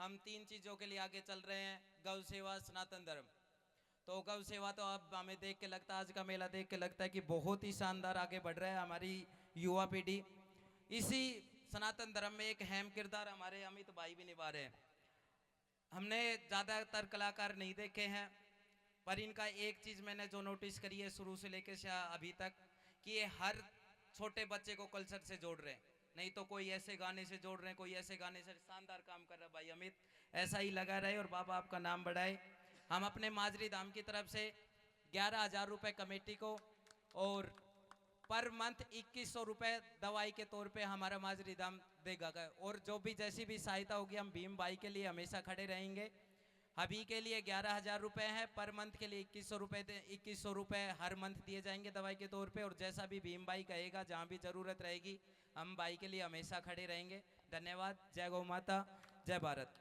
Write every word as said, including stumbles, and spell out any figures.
हम तीन चीज़ों के लिए आगे चल रहे हैं, गौ सेवा, सनातन धर्म। तो गौ सेवा तो अब हमें देख के लगता है, आज का मेला देख के लगता है कि बहुत ही शानदार आगे बढ़ रहा है हमारी युवा पीढ़ी। इसी सनातन धर्म में एक अहम किरदार हमारे अमित भाई भी निभा रहे हैं। हमने ज़्यादातर कलाकार नहीं देखे हैं, पर इनका एक चीज़ मैंने जो नोटिस करी है शुरू से लेके शा-, अभी तक, कि ये हर छोटे बच्चे को कल्चर से जोड़ रहे हैं। नहीं तो कोई ऐसे गाने से जोड़ रहे हैं, कोई ऐसे गाने से। शानदार काम कर रहा है भाई अमित, ऐसा ही लगा रहे और बाबा आपका नाम बढ़ाए। हम अपने माजरी धाम की तरफ से ग्यारह हज़ार रुपये कमेटी को और पर मंथ इक्कीस सौ रुपये दवाई के तौर पे हमारा माजरी धाम देगा। और जो भी, जैसी भी सहायता होगी, हम भीम भाई के लिए हमेशा खड़े रहेंगे। अभी के लिए ग्यारह हज़ार रुपये है, पर मंथ के लिए इक्कीस सौ रुपये दे, इक्कीस सौ रुपये हर मंथ दिए जाएंगे दवाई के तौर पे। और जैसा भी भीम भाई कहेगा, जहाँ भी ज़रूरत रहेगी, हम भाई के लिए हमेशा खड़े रहेंगे। धन्यवाद। जय गौ माता, जय भारत।